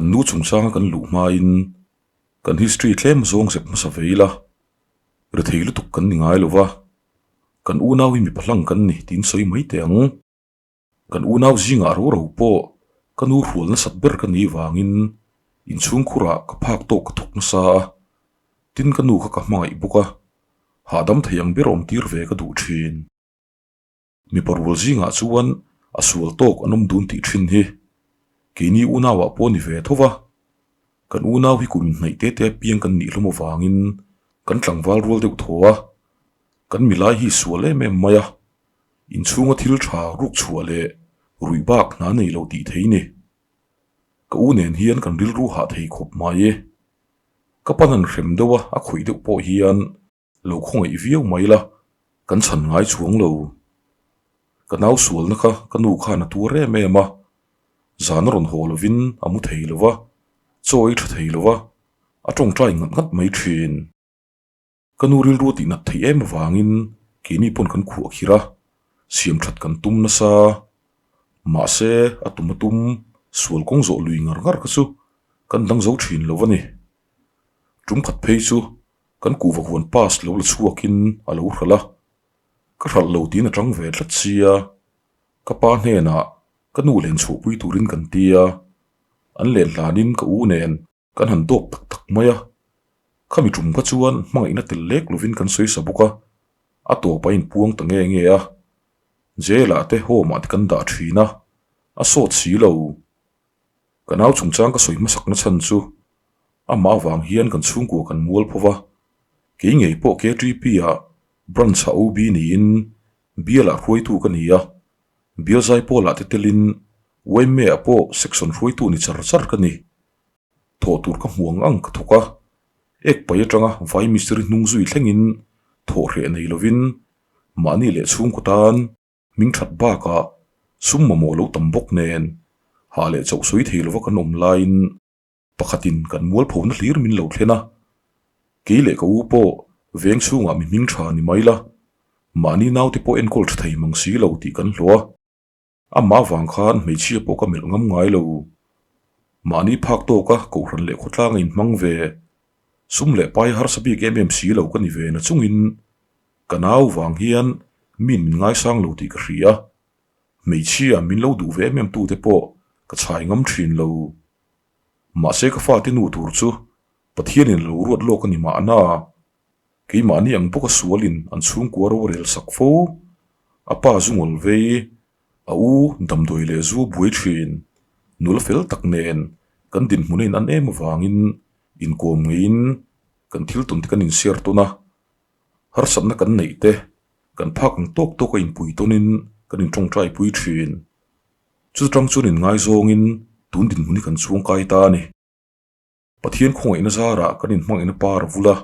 Kan nu chungchanga kan luh hmain kan history tlem zawng zep hmasa ve ila, rethei lutuk kan ni ngai lova, kan unau hi mipa hlang kan ni tiin sawi mai teh ang. Kan unau zingah ro ro pawh ka nu hrual nasat ber ka nih vangin inchhungkhurah ka phak tawk ka thawk nasa a, tin ka nu kha ka hmangaih bawk a, hahdam thei ang ber awm tir ve ka duh thin. Mipa rual zingah chuan a sual tawk an awm dun tih thin hi keini unauah pawh a ni ve tho va, kan unau hi kum inhnaih te te apiang kan nih hlawm avangin kan tlangval rual deuh thaw a, kan milai hi sual em em mai a, inchhunga thil tha ruk chhuah leh ruih bak hna nei lo tih thei ni. Ka u nen hian kan rilru hah thei khawp mai e. Ka pan an hrem deuh a, a khawih deuh pawh hian Lo khawngaih viau mai la, kan chhan ngai chuang lo. Ka nau sualna kha ka nu khan a tuar em em a, zan a rawn haw lovin a mu thei lo va, chaw ei tha thei lo va, a tawngtai ngat ngat mai thin. Ka nu rilru tih nat theih em avangin keini pawn kan khuah khir a, siam that kan tum nasa. Mahse, a tum a tum, sual kawng zawh lui ngar ngar kha chu kan dang zo thin lo a ni. Tum khat phei chu Kan kuhva huan pass lo la chhuakin a lo hralh a, ka hralh lo tiin a tang ve tlat sia, ka pa hnenah ka nu len chhuahpui turin kan ti a, an len hlanin ka u nen kan han dawp tak tak mai a, khami tum kha chuan hmangaihna tel lek lovin kan sawi sa bawk a, a tawp a inpuang ta nge nge a, jail ah te home ah te kan dah thin a, a sawt si lo. Ka nau chungchang ka sawi hmasakna chhan chu amah avang hian kan chhungkua kan mual pho va, kei ngei pawh KTP ah branch ah OB niin bial ah hruaitu ka ni a, bial zaipawl ah te telin YMA ah pawh section hruaitu ni char char ka ni. Thawh tur ka hmu ang ang ka thawk a, ek pai atanga vai mistiri hnung zui thlengin thawh hreh nei lovin mahni leh chhungkaw tan Hming that bakah sum mamawh lo tam bawk nen hah leh chauh sawi thei lova kan awm laiin pakhatin kan mualphona hlir min lo thlen a. Kei leh ka u pawh veng chhungah mi hming tha ni mai la, mahni naute pawh enkawl tha thei mang si lo tih kan hlawh a. Amah avang khan hmeichhia pawh ka melh ngam ngai lo. Mahni phak tawka kohhran leh khawtlang a inhmang ve, sum leh pai harsa bik em em si lo ka ni ve na chungin Ka nau vang hian min min ngaisang lo tih ka hria. Hmeichhia min lo duh ve em em tute pawh ka chhai ngam thin lo. Mahse ka fate nu tur chu Pathianin a lo ruat lawk a ni mahna. Keimahni ang bawka sualin an chhungkua ro a rel sak fo. A pa zu ngawl vei, a u damdawi leh zu buai thin. Nula fel tak nen kan dinhmun a in an em avangin inkawm ngeiin kan thil tawn te kan inshare tawn a. Harsatna kan neih te, kan phak ang tawk tawk a inpui tawnin kan intawngtai pui thin. Chu tang chuan inngaizawngin tun dinhmun hi kan chhungkai ta a ni. Pathian khawngaihna zarah kan inhmangaihna par a vul a,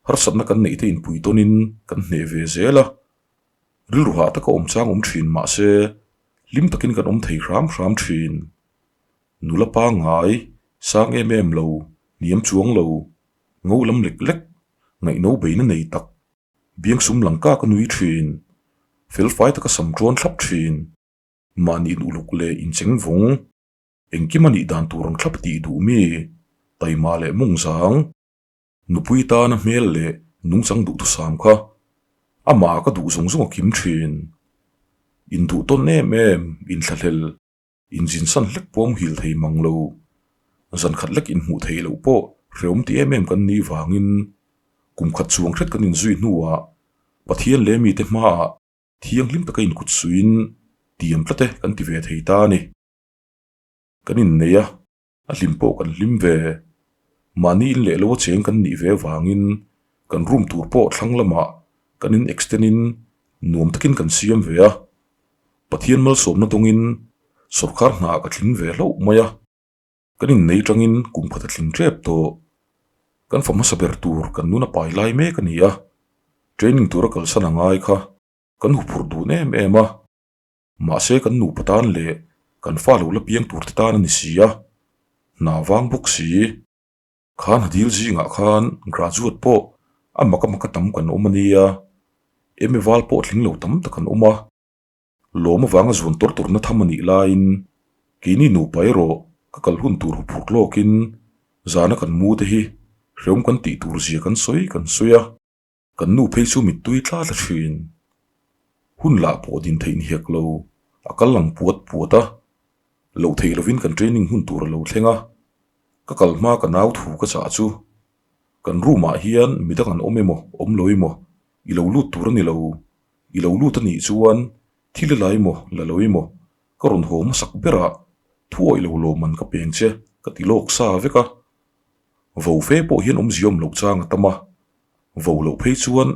harsatna kan neih te inpui tawnin kan hneh ve zel a. Rilru hah taka awm chang awm thin mahse hlim takin kan awm thei hram hram thin. Nula pangngai, sang em em lo, hniam chuang lo, ngo lam lek lek, ngaihno beina nei tak, biang sum lang kak a nui thin, felfai taka sam ṭawn thlap thin, mahni in uluk leh incheng vawng, engkim a nih dan tur ang thlap tih duh mi, taima leh mawng zang, nupui tana hmel leh nungchang duhthusam kha amah ka duh zawng zawng a kim thin. Induh tawn em em, inthlahlel. Inzin san hlek pawh a muhil thei mang lo. Zan khat lek inhmuh theih loh pawh hreawm ti em em kan nih vangin kum khat chuang hret kan inzui hnuah Pathian leh mite hmaah thianghlim taka inkut suiin tiam tlat e kan ti ve thei ta a ni. Kan innei a, a hlim pawh kan hlim ve. Mahni in leh lo a cheng kan nih ve avangin kan room tur pawh thlang lamah kan in extend in nuam takin kan siam ve a. Pathian malsawmna dawngin sawrkar hna ka tling ve hlauh mai a, kan innei tangin kum khat a tling tep tawh. Kan fa hmasa ber tur kan nun a pai lai mek a ni a, training tura kalsan a ngai kha kan huphurh dun em em a, mahse kan nupa tan leh kan fa lo la piang tur te tan a ni si a, hna vang bawk si. Khan hadil zingah khan graduate pawh a mak a mak a tam kan awm a nia, MA val pawh tling lo tam tak an awm a. Lawm avanga zuan tawr tawrna tham a nih laiin keini nupa erawh Ka kal hun tur huphurh lawkin zana kan mu te hi hreawm kan tih tur zia kan sawi kan sawi a. Kan nu phei chu mittui tla tla thin. Hun lah pawh din theih ni hek lo, a kal lang puat puat a. Loh theih lovin kan training hun tur a lo thleng a. Ka kal hma ka nau thu ka chah chu. Kan room ah hian midang an awm emaw awm lo emaw i lo lut tur a ni lo. I lo lut a nih chuan thil i la emaw la lo emaw ka rawn haw hmasak berah thu awih lo lawmman ka peng che ka ti lawk sa vek a. Vo fe pawh hian awmzia awm loh chang a tam a, vo loh phei chuan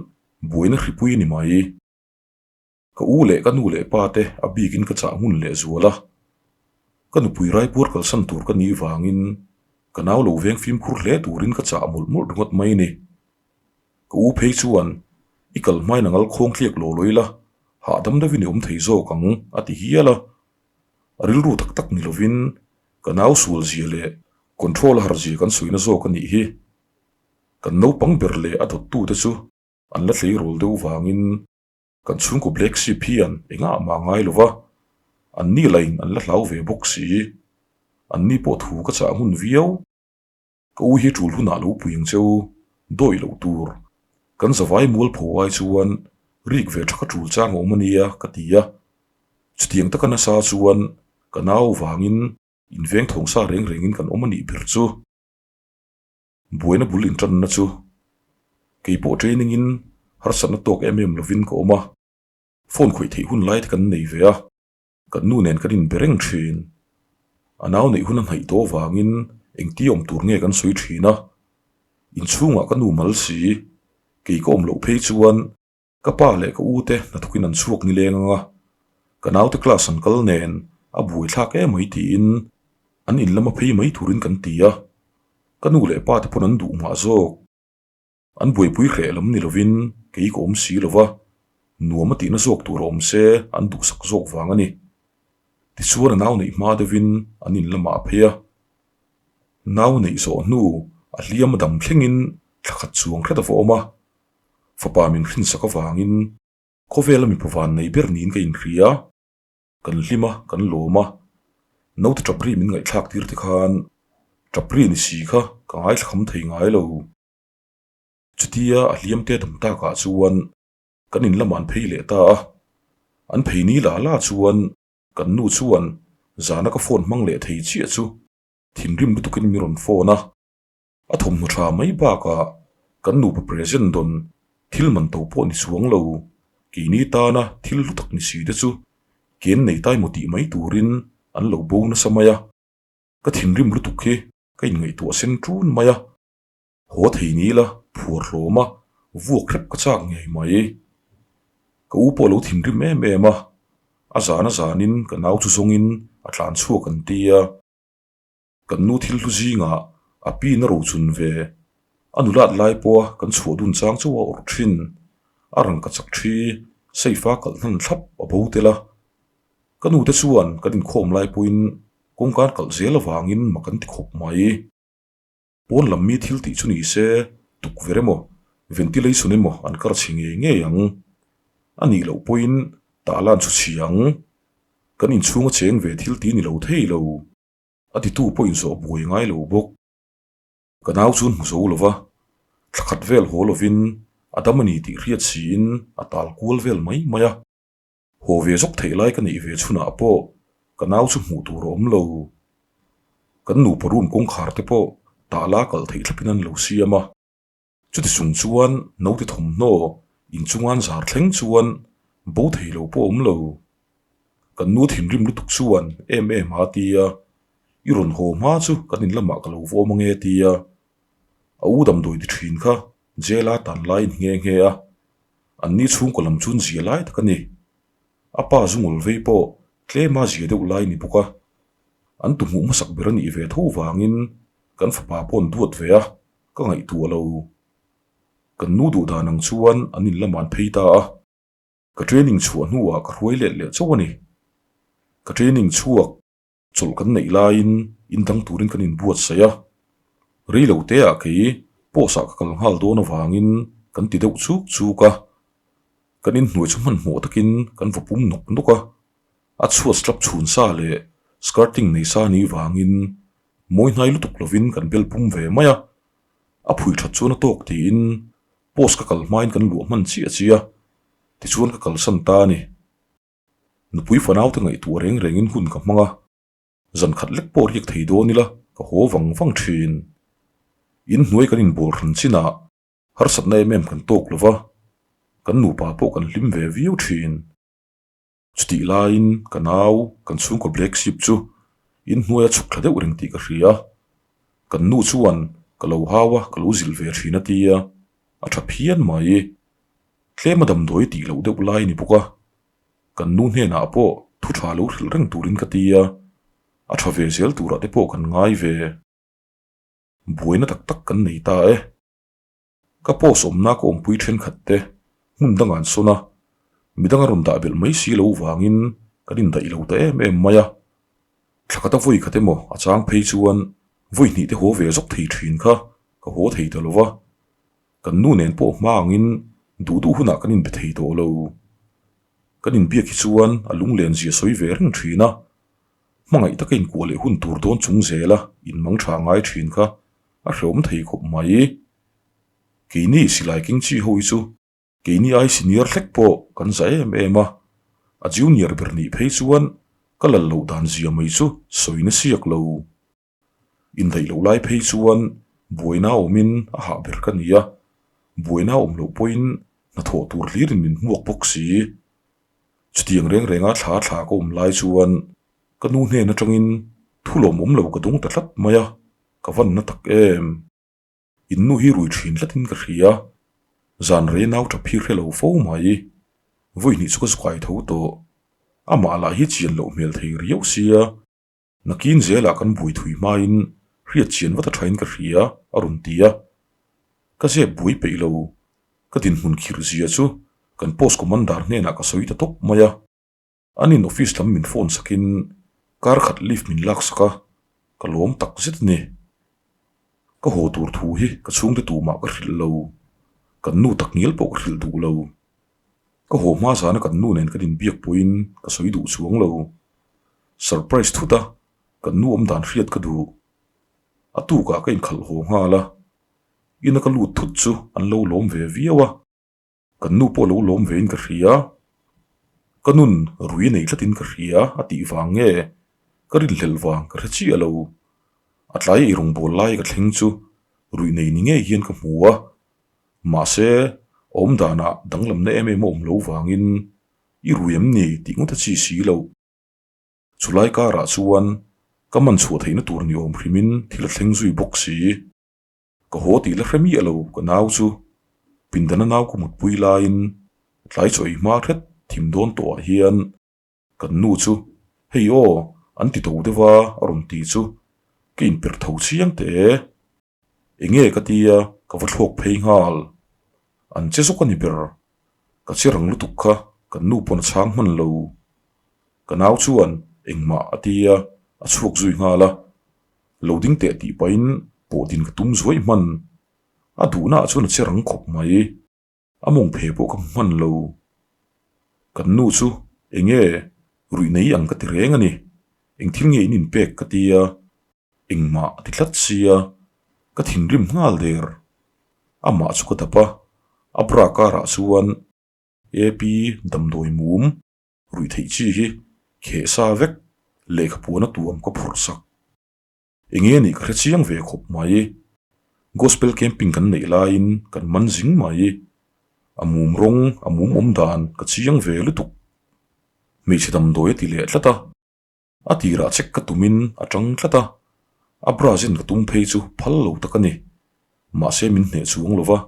buaina hripui a ni mai. Ka u leh ka nu leh pa te a bikin ka chah hmun leh zual a, ka nupui raipuar kalsan tur ka nih vangin ka nau lo veng fimkhur hle turin ka chah mawlh mawlh ringawt mai a ni. Ka u phei chuan i kal hmain a ngal khawng thliak lo lo ila, hahdam deuhin i awm thei zawk ang a ti hial a. A rilru tak tak ni lovin ka nau sual zia leh control a har zia kan sawina zawk a nih hi. Kan naupang ber leh a dawttute chu an la tleirawl deuh vangin kan chhungkaw Black Sheep hian engah mah ngai lo va, anni lain an la hlau ve bawk si. Anni pawh thu ka chah ngun viau. Ka u hi tul hunah lo pui ang cheu, dawih loh tur. Kan zavai mualpho ai chuan rik ve tha ka tul chang a awm a nia ka ti a. Chutiang taka nasa chuan ka nau vangin inveng thawng sa reng rengin kan awm a nih ber chu. Buaina bul intanna chu kei pawh training in harsatna tawk em em lovin ka awm a, phone khawih theih hun lai te kan nei ve a. Kan nu nen kan inbe reng thin. A nau neih hun a hnaih tawh avangin engti awm tur nge kan sawi thin a. Inchhungah ka nu mal si, kei ka awm loh phei chuan ka pa leh ka u te hnathawkin an chhuak nileng ang a, ka naute class an kal nen a buaithlak em mai tiin an in lama phei mai turin kan ti a. Ka nu leh pa te pawn an duh mah zawk. An buaipui hreh lam ni lovin kei ka awm si lova, nuam a tihna zawk tur a awm se an duhsak zawk vang a ni. Tichuan a nau neih hma deuhin an in lamah a phei a. Nau neih zawh hnu a hliam a dam thlengin thla khat chuang hret a va awm a. Fapa min hrinsak avangin khawvela mipa van nei ber niin ka inhria. Kan hlim a, kan lawm a. Naute tap ri min ngaihthlak tir te khan tap ri ni si kha ka ngaithla kham thei ngai lo. Chutia a hliam te dam takah chuan kan in lamah an phei leh ta a. An phei ni la la chuan kan nu chuan zana ka phone hmang leh thei chiah chu thinrim lutukin mi rawn phone a. A thawmhnaw tha mai bakah kan nupa present dawn thil man to pawh ni chuang lo, keini tana thil hlu tak ni si te chu ken nei tai maw tih mai turin an lo bo nasa mai a. Ka thinrim lutuk hi ka inngaihtuah sen ṭun mai a. Haw thei ni ila phuar hlawm a, vuak hrep ka chak ngei mai. Ka u pawh a lo thinrim em em a, a zan a zanin ka nau chu zawngin a tlan chhuak an ti a. Kan nu thil hlu zingah a pin a rochun ve. A nulat lai pawha kan chhuah dun chang chu a awrh thin. A rangka chak thi, safe a kalh hnan thlap a bo tel a. Ka nute chuan kan inkhawm lai pawhin kawngkan kalh zel avangin mak an ti khawp mai. Pawn lam mi thil tih chu ni se tukverh emaw, ventilation emaw an kar chhe ngei ngei ang. A nih loh pawhin tah lan chu chhi ang. Kan inchhunga cheng ve thil ti ni lo thei lo. A titu pawh inzawh buai ngai lo bawk. Ka nau chu an hmu zo lo va, thla khat vel haw lovin a dam a ni tih hriat siin a tal kual vel mai mai a. Haw ve zawk theih lai ka neih ve chhunah pawh ka nau chu hmuh tur a awm lo. Kan nupa room kawngkhar te pawh tah la kalh theih thlapin an lo siam a. Chuti chung chuan naute thawmhnaw inchungan zar thleng chuan bo thei lo pawh awm lo. Kan nu thinrim lutuk chuan em em a ti a, I rawn haw hma chu kan in lamah ka lo vawm ange ti a. A u damdawi ti thin kha jail a tan laiin nghe nghe a, anni chhungkaw lam chuan zia lai tak a ni. A pa zungul vei pawh tlema zia deuh lai ni bawk a, an tu hmuh hmasak ber a nih ve tho vangin kan fapa pawh an duat ve a. Ka ngaihtuah lo. Kan nu duh dan ang chuan an in lamah an phei ta a. Ka training chhuah hnuah ka hruai let leh chauh a ni. Ka training chhuak chawlh kan neih laiin in dang turin kan inbuatsaih a. Rei lo teah kei post ah ka kal nghal dawn avangin kan ti deuh chuk chuk a. Kan inhnuai chu hmanhmawh takin kan va pum nawk nawk a. A chhuat slap chhun sa leh skirting nei sa ni vangin. Mawi hnai lutuk lovin kan bel pum ve mai a, a phui that chuan a tawk tiin post ka kal hmain kan luah hman chiah chiah a, tichuan ka kalsan ta a ni. Nupui fanaute ngaihtuah reng rengin hun ka hmang a, zan khat lek pawh riak thei dawn ila ka haw vang vang thin. In hnuai kan inbawl hran chinah harsatna em em kan tawk lova, kan nupa pawh kan hlim ve viau thin. Chutih laiin ka nau kan chhungkaw black sheep chu in hnuaia chhuk thla deuh reng tih ka hria. Kan nu chuan ka lo hau a, ka lo zilh ve thin a tia, a tha phian mai. Tlema damdawi tih loh deuh lai a ni bawk a, kan nu hnenah pawh thu tha lo hrilh reng turin ka tia, a tha ve zel turah te pawh kan ngai ve. Buaina tak tak kan nei ta e. Ka post awmna ka awmpui thenkhat te hmun dangah an sawn a, midang a rawn dah belh mai si lo vangin kan indaih lo ta em em mai a. Thla khat a vawi khat emaw a chang phei chuan vawi hnih te haw ve zawk thei thin kha ka haw thei ta lo va. Kan nu nen pawh hma angin duh duh hunah kan inbe thei tawh lo. Kan inbiak hi chuan a lunglen zia sawi ve reng thin a, hmangaih taka inkuah leh hun tur dawn chung zela inmang tha ngai thin kha a hreawm thei khawp mai. Keini silai keng chi ho hi chu keini ai senior hlek pawh kan za em em a, a junior ber nih phei chuan ka lal loh dan zia mai chu sawi na siak lo. Indaih loh lai phei chuan buaina awmin a hah ber ka ni a, buaina awm loh pawhin hnathawh tur hlirin min hmuak bawk si. Chutiang reng renga thla thla ka awm lai chuan ka nu hnen atangin thu lawmawm lo ka dawng ta tlat mai a. Ka van na tak em? In nu hi rui thin tlatin ka hria. Zan rei nau tap hi hre lo fo mai. Vawi hnih chu ka zukai tho tawh. Amah lah hi chian loh hmel thei riau sia. Nakin zelah kan buai thui hmain hriat chian vat a thain ka hria a rawn ti a. Ka zep buai peih lo. Ka dinhmun khirh zia chu kan post commander hnenah ka sawi ta tawp mai a. An in office lam min phone sakin kar khat leave min lak sak a, ka lawm tak zet a ni. Ka haw tur thu hi ka chhungte tumah ka hrilh lo, kan nu tak ngial pawh ka hrilh duh lo. Ka haw hma zana kan nu nen kan inbiak pawhin ka sawi duh chuang lo. Surprise thut a, kan nu awm dan hriat ka duh. A tukah ka inkhalh haw nghal a, ina ka lut thut chu an lo lawm ve viau a. Kan nu pawh lo lawm vein ka hria. Ka nun rui nei tlatin ka hria a tih vang nge ka rinhlelh vang ka hre chiah lo. A tlai ei rawngbâwl lai ka thleng chu ruih nei ni ngei hian ka hmu a. Mahse, awm danah danglamna em em a awm lo vangin i rui em ni tih ngawt a chi si lo. Chulai karah chuan ka man chhuah theihna tur ni awm hrimin thil a thleng zui bawk si. Ka haw tih la hre miah lo ka nau chu pindana nau ka mutpui laiin tlai chaw ei hma hret thim dawn tawhah hian kan nu chu hei aw an ti tho deuh a a rawn ti chu ka inperh tho chiang teh e. Enge ka tia ka va thlawk phei nghal. An che zawk a ni ber. Ka che rang lutuk kha kan nu pawn a chhang hman lo. Ka nau chuan engmah a tia a chhuak zui nghal a. Lo ding teh tih pahin pawh din ka tum zuai hman. A duhna ah chuan a che rang khawp mai. A mawng phe pawh ka hmu hman lo. Kan nu chu enge ruih nei ang ka ti reng a ni. Eng thil nge in inpek ka tia engmah a ti tlat sia ka thinrim nghal der. Amah chu ka dap a, a bra karah chuan AP damdawi mum ruih theih chi hi kheh sa vek lehkha puan a tuam ka phurh sak. Enge nih ka hre chiang ve khawp mai. Gospel camping kan neih laiin kan man zing mai. A mum rawng a mum awm dan ka chiang ve lutuk. Hmeichhe damdawi a ti leh tlat a. A tirah check ka tumin a tang tlat a, a bra zen ka tum phei chu phal lo tak a ni. Mahse min hneh chuang lo va,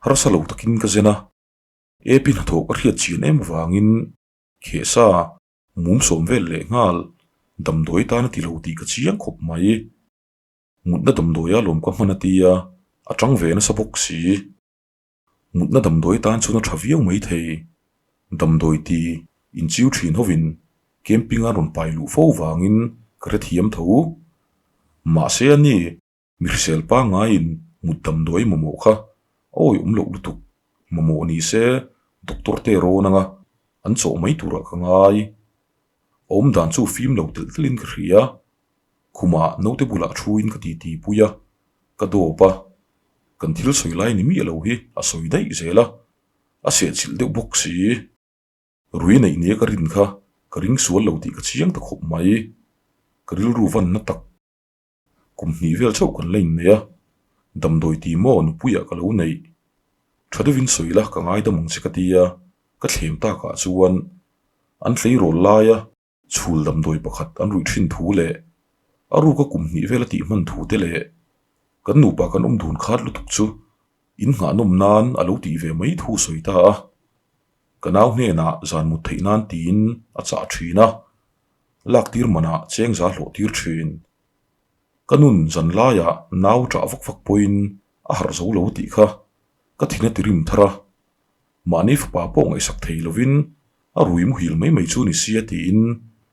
harsa lo takin ka zen a. Ap hnathawh ka hriat chian em avangin khehsa mum sawm vel leh nghal damdawi tan a ti lo tih ka chiang khawp mai. Mutna damdawia lawm ka hman a tia, a tang ve nasa bawk si. Mutna damdawi tan chuan a tha viau mai thei. Damdawi ti inchiu thin hovin camping a rawn pai luh fo vangin ka hrethiam tho. Mahse a ni, mi hrisel pangaiin mut damdawi mamawh kha a awih awm loh lutuk. Mamawh ni se doctor te rawn anga an chawh mai turah ka ngai. A awmdan chu fim lo telh telhin ka hria. Khumah naute bulah thuin ka titi pui a, ka dawp a, kan thil sawi lai ni miah lo hi a sawi daih zel a, a sehchilh deuh bawk si. Rui neih nia ka rin kha ka ring sual lo tih ka chiang ta khawp mai. Ka rilru vanna tak. Kum hnih vel chauh kan la innei a, damdawi ti maw nupuiah ka lo neih. Tha deuhin sawi la ka ngaidam ang che ka ti a, ka thlem takah chuan an tleirawl laia chhul damdawi pakhat an ruih thin thu leh a ruka kum hnih vel a tih hman thu te leh kan nupa kan awm dun khat lutuk chu in nghah nawm nan a lo tih ve mai thu sawi ta a. Ka nau hnenah zan mut theih nan tiin a chah thin a, lak tir manah cheng za hlawh tir thin. Ka nun zan laiah nau ṭah vak vak pawhin a harh zo lo tih kha ka thin a ti rim thar a, mahni fapa pawh ngaihsak thei lovin a rui muhil mai mai chu ni sia tiin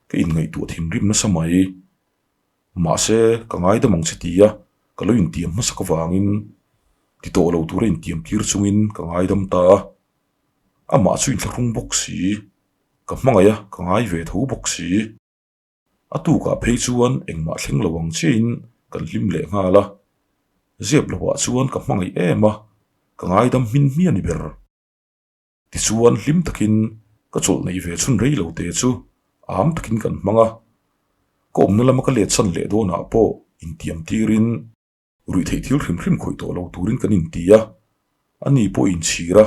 ka inngaihtuah thinrim nasa mai. Mahse, ka ngaidam ang che tia ka lo intiam hmasak avangin ti tawh lo tura intiam tir chungin ka ngaidam ta a. Amah chu inthlahrung bawk si, ka hmangaih a, ka ngai ve tho bawk si. A tukah phei chuan engmah thleng lo ang chiahin kan hlim leh nghal a, zep lohah chuan ka hmangaih em a, ka ngaidam hmin hmiah ni ber. Tichuan hlim takin ka chawlh neih ve chhun rei lo te chu am takin kan hmang a, ka awmna lama ka let chan leh dawnah pawh intiam tirin ruih theih thil hrim hrim khawih tawh lo turin kan inti a, ani pawh inchhir a,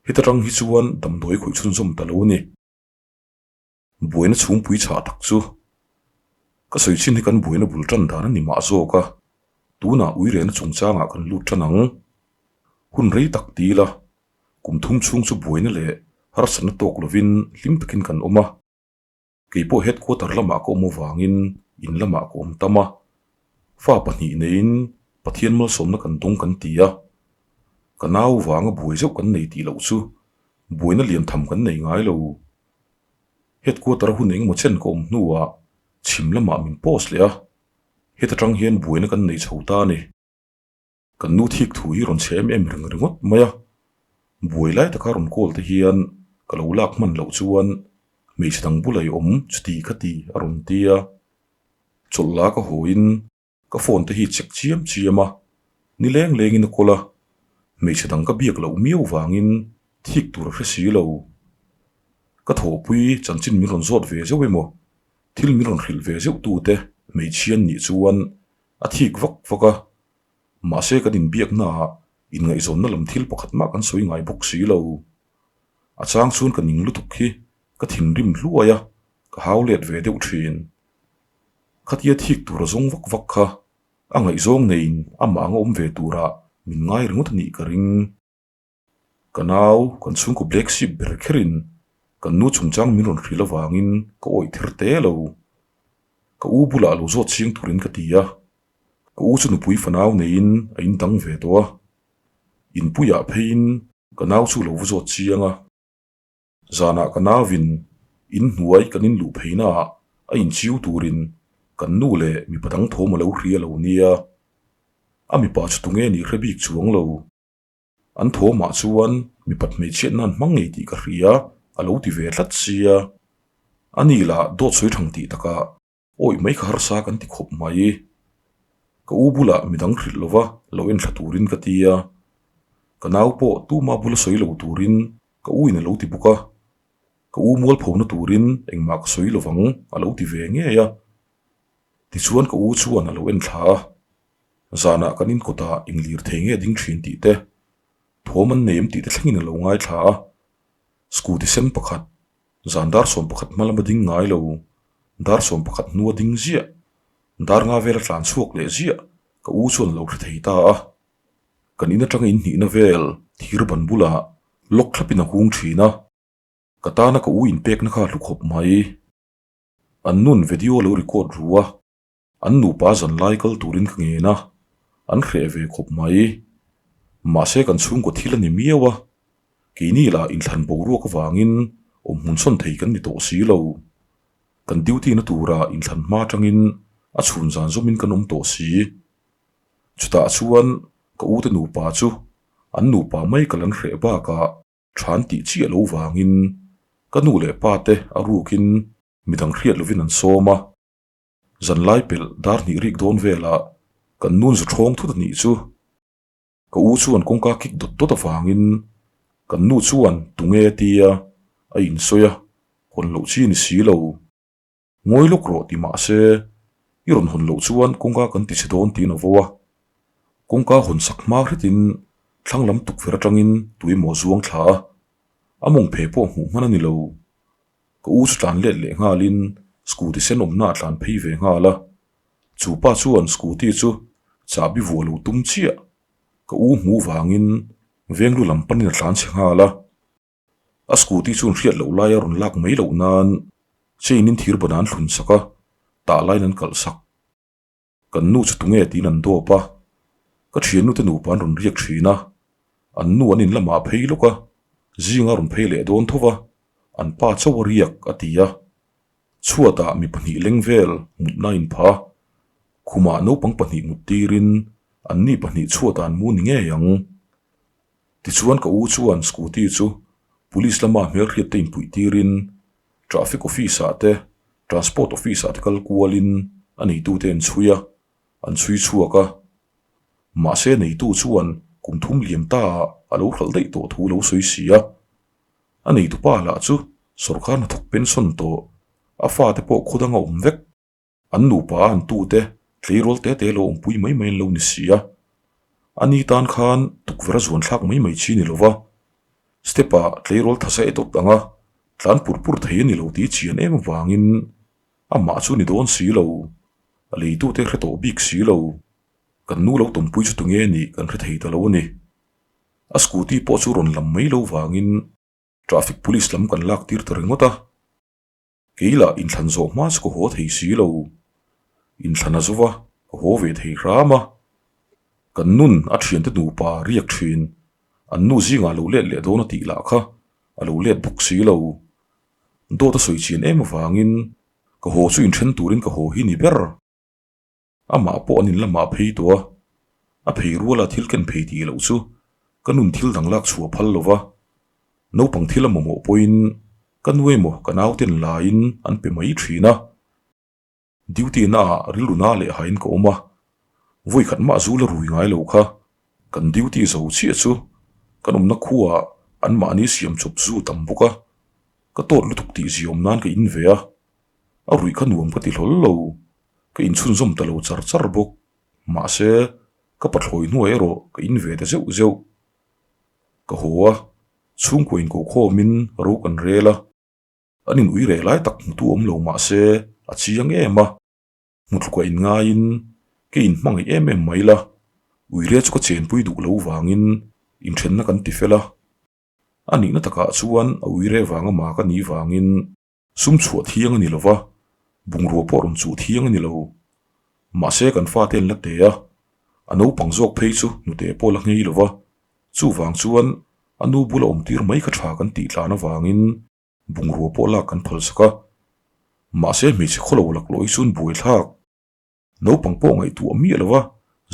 heta tang hi chuan damdawi khawih chhunzawm ta lo a ni. Buaina chhungpui chhah tak chu ka sawi chin hi kan buaina bul tan dan a ni mah zawk a, tunah uirehna chungchangah kan lut tan ang. Hun rei tak ti ila, kum thum chhung chu buaina leh harsatna tawk lovin hlim takin kan awm a. Kei pawh headquarter lamah ka awm avangin in lamah ka awm tam a, fa pahnih neiin Pathian malsawmna kan dawng kan ti a, ka nau vanga buai zeuh kan nei tih loh chu buaina lian tham kan nei ngai lo. Headquarter a hun engemaw chen ka awm hnuah chhim lamah min post leh a, heta tang hian buaina kan nei chho ta a ni. Kan nu thik thu hi rawn chhe em em reng ringawt mai a, buai lai taka rawn call te hian ka lo lak hman loh chuan hmeichhe dang bula i awm chuti kha ti a rawn ti a, chawlh la ka hawiin Ka phone te hi check chiam chiam a, ni leng lengin a kawl a, hmeichhe dang ka biak loh miau vangin thik tur a hre si lo. Ka thawhpui chanchin min rawn zawt ve zeuh emaw, thil min rawn hrilh ve zeuh tute hmeichhian nih chuan a thik vak vak a, mahse kan inbiaknaah inngaihzawnna lam thil pakhat mah kan sawi ngai bawk si lo. A chang chuan ka ning lutuk hi ka thinrim hluai a, ka hau let ve deuh thin. Khatia thik tur a zawng vak vak kha a ngaihzawng neiin amah anga awm ve turah min ngai ringawt a nih ka ring. Ka nau, kan chhungkaw black sheep ber kherin kan nu chungchang min rawn hrilh avangin ka awih ther te lo. Ka u bulah lo zawt ching turin ka ti a, ka u chu nupui fanau neiin a indang ve tawh a. Inpuiah pheiin ka nau chu lo va zawt chiang a. Zanah ka nauvin in hnuai kan in luh pheinaah a inchiu turin kan nu leh mipa dang thawm a lo hria lo nia. A mipa chu tunge nih hre bik chuang lo. An thawmah chuan mipat hmeichhiatna an hmang ngei tih ka hria a lo ti ve tlat sia. A ni lah dawt sawi thang tih takah Awih mai kha harsa kan ti khawp mai. Ka u bulah midang hrilh lova lo en thla turin ka ti a. Ka nau pawh tuma bula sawi lo turin ka u in a lo ti bawk a. Ka u mualphona turin engmah ka sawi lovang a lo ti ve ngei a. Tichuan ka u chuan a lo en thla a. Zanah kan inkawtah englir thei nge ding thin tih te, thawm an nei em tih te thlengin a lo ngaithla a. Scooty sen pakhat Zan dar 11 hma lama ding ngai lo, dar 11 hnua ding ziah, dar nga vela tlan chhuak leh ziah ka u chuan a lo hre thei ta a. Kan in atanga in hnihna vel thir ban bulah lock thlapin a hung thin a, ka tana ka u inpekna kha a hlu khawp mai. An nun video lo record ru a. An nupa zan lai kal turin ka ngen a, an hreh ve khawp mai. Mahse kan chhungkaw thil a ni miau a, keini lah inthlan boruak avangin awm hmun sawn thei kan ni tawh si lo. Kan duty na tura inthlan hma atangin a chhun zan zawmin kan awm tawh si. Chutah chuan ka ute nupa chu an nupa mai ka lan hreh bakah than tih chiah lo vangin ka nu leh pa te a rukin midang hriat lovin an sawm a. Zanlai pelh dar hnih rik dawn velah kan nun zu ṭhawng thut a nih chu. Ka u chuan kawngka kik dawt dawt avangin kan nu chuan tunge tia a insawi a, hawn loh chi ni si lo. Ngawi lawk rawh ti mah se, i rawn hawn loh chuan kawngka kan ti chhe dawn tiin a vo a. Kawngka hawn sak hma hretin thlang lam tukverh atangin tuimaw zuang thla a, a mawng phe pawh hmuh hman a ni lo. Ka u chu tlan let leh nghalin scooty sen awmna a tlan phei ve nghal a. Chu pa chuan scooty chu chahbi vuah lo tum chiah. Ka u hmuh vangin venglu lam panin a tlan chhe nghal a. A scooty chuan hriat loh lai a rawn lak mai loh nan chain in thir ban an thlun sak a, tah laiin an kalh sak. Kan nu chu tunge tiin an dawp a, ka thiannu te nupa an rawn riak thin a, an nu an in lamah phei lawk a, zinga rawn phei leh dawn tho va, an pa chauh a riak a ti a. Chhuatah mi pahnih leng vel mutna a inpha a, khumah naupang pahnih mut tirin anni pahnih chhuatah an mu ni ngei ang. Tichuan ka u chuan scooty chu police lama hmelhriat te inpuih tirin traffic office ah te transport office ah te kal kualin a neitute an chhui a, an chhui chhuak a. Mahse neitu chuan kum thum liam ta ah a lo hralh daih tawh thu lo sawi si a. A neitupa lah chu sawrkar hnathawk pension tawh, a fate pawh khaw danga awm vek. An nupa a an tute tleirawl te te lo awmpui mai mai an lo ni si a. Ani tan khan tukverh a zuan thlak mai mai chi ni lova, step ah tleirawl tha sa et awt anga tlan pur pur thei a ni lo tih chian em avangin amah chu ni dawn si lo, a leitute hre tawh bik si lo. Kan nu lo tawmpui chu tunge nih kan hre thei ta lo a ni. A scooty pawh chu rawn lam mai lo vangin traffic police lam kan lak tir ta ringawt a. Kei lah inthlan zawh hma chu ka haw thei si lo. Inthlan a zova, ka haw ve thei hram a. Kan nun a thiante nupa riak thin, an nu zingah lo let leh dawn a tih lah kha a lo let bawk si lo. Dawt a sawi chian em avangin ka haw chu inthen turin ka haw hi ni ber. Amah pawh an in lamah phei tawh a, a phei ruala thil ken phei tih loh chu ka nun thil dang lak chhuah phal lo va, naupang thil a mamawh pawhin ka nu emaw ka nauten laiin an pe mai thin a. Duty naah rilru na leh hain ka awm a, vawi khat mah zu la rui ngai lo kha kan duty zo chiah chu kan awmna khuaah anmahni siam chawp zu tam bawk a, ka tawt lutuk tih ziawm nan ka in ve a, a ruih kha nuam ka ti hlawl lo. Ka inchhunzawm ta lo char char bawk. Mahse, ka pathlawi hnuai erawh ka in ve ta zeuh zeuh. Ka haw a, chhungkua inkohkhawmin ro kan rel a. An in ui reh lai tak hmutu awm lo mahse a chiang em a. Hmuthluk a inngaiin ka inhmangaih em em mai la, uire chu ka chenpui duh lo vangin inthenna kan ti fel a. A nihna takah chuan a uire vanga ma ka nih vangin Sum chhuah thiang a ni lo va, bungrua pawh rawn chuh thiang a ni lo. Mahse kan fate an la te a, a naupang zawk phei chu hnute pawh la nghei lo va, chuvang chuan a nu bula awm tir mai kha tha kan tih tlan avangin bungrua pawh lak kan phal sak a. Mahse hmeichhe khawlo laklawh hi chuan buaithlak. Naupang pawh ngaihtuah miah lo va,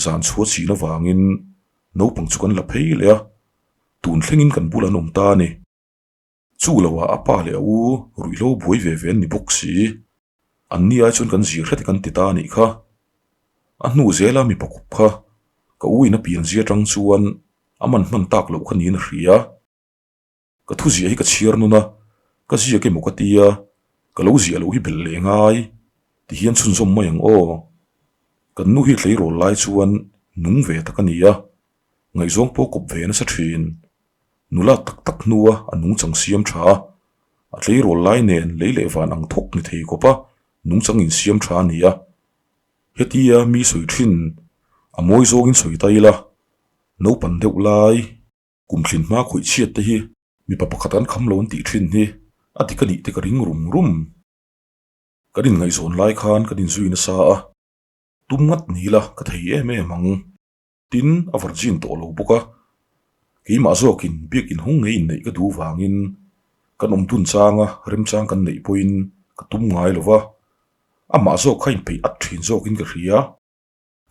zan chhuah chin avangin naupang chu kan la phei leh a, tun thlengin kan bula an awm ta a ni. Chu loah a pa leh a u ruihhlo buai ve ve an ni bawk si. An ni ai chuan kan zir hret kan ti ta a nih kha. A hnu zela mipa kawp kha ka u in a pian zia atang chuan a man hman tak loh kha niin a hria. Ka thu ziah hi ka chhiar nun a, ka ziak emaw ka tia, ka lo ziah loh hi belh leh ngai ti hian chhunzawm mai ang aw. Kan nu hi tleirawl lai chuan nung ve tak a ni a, ngaihzawng pawh kawp ve nasa thin. Nula tak tak hnua a nungchang siam tha a, a tleirawl lai nen lei leh van ang thawk ni thei khawpa nungchang insiam tha a ni a. Hetia mi sawi thin a mawi zawngin sawi ta ila, naupan deuh lai kum thlin hma khawih chhiat te hi mipa pakhat an kham lo an tih thin hi a dik a nih te ka ring rum rum. Kan inngaihzawn lai khan kan inzui nasa a, tum ngat ni ila ka thei em em ang. Tin, a virgin tawh lo bawk a, keimah zawkin biak inhung ngei inneih ka duh vangin kan awm dun changa remchang kan neih pawhin ka tum ngai lo va, amah zawk kha inpeih at thin zawkin ka hria.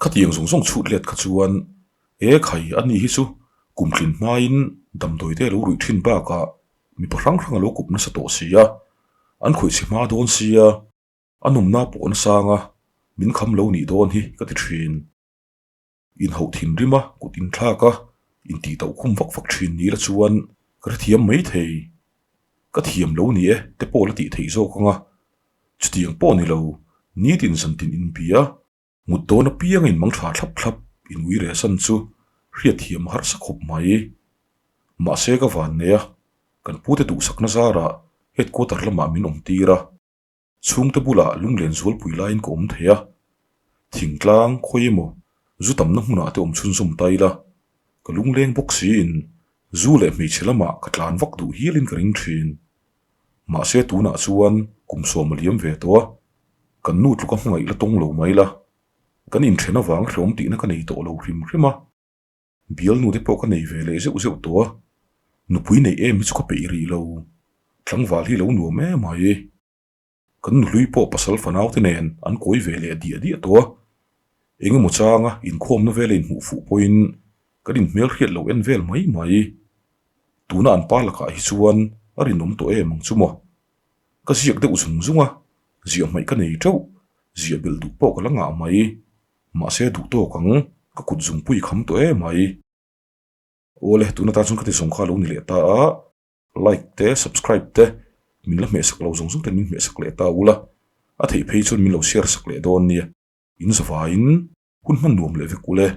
Khatiang zawng zawng chhut let kha chuan e khai a ni hi chu kum tlin hmain damdawi te a lo ruih thin bakah mipa hrang hrang a lo kup nasa tawh si a, an khawih chhe hma dawn sia. A nawmna pawh na sang a, Min kham lo nih dawn hi ka ti thin. Inhauh thinrim a, kut inthlak a, intih tauh khum vak vak thin ni la chuan ka hrethiam mai thei. Ka thiam lo ni e te pawh la tih theih zawk ang a. Chutiang pawh ni lo, nitin zantin inbia, mut dawn apiang a inmang tha thlap thlap in ui reh san chu hriatthiam a harsa khawp mai. Mahse ka van nei a, kan pute duhsakna zarah headquarter lamah min awm tir a. Chhungte bulah lunglen zualpui laiin ka awm thei a, thingtlang khawi emaw zu tamna hmunah te awm chhunzawm ta ila, ka lungleng bawk siin zu leh hmeichhe lamah ka tlan vak duh hialin ka ring thin. Mahse tunah chuan kum sawm a liam ve tawh a, kan nu tluka hmangaih la tawng lo mai la, kan inthen avang hrehawm tihna ka nei tawh lo hrim hrim a. Bialnu te pawh ka nei ve leh zeuh zeuh tawh a, nupui neih em hi chu ka peih rih lo, tlangval hi lo nuam em mai. Kan nuhlui pawh pasal fanau te nen an kawi ve leh diah diah tawh a, eng emaw changa inkhawmna vela inhmuh fuh pawhin kan inhmel hriat lo en vel mai mai. Tuna an pa lakah hi chuan a rinawm tawh em ang chu maw? Ka ziak deuh zung zung a, ziah hmaih ka nei teuh, ziah belh duh pawh ka la ngah mai. Mahse duh tawk ang, ka kut zungpui kham tawh em mai. Awle, tuna tan chuan ka ti zawng kha a lo ni leh ta a, like te, subscribe te, min la hmehsak lo zawng zawng ten min hmehsak leh ta ula, a theih phei chuan min lo share sak leh dawn nia. In zavaiin hun hman nuam leh vek ule.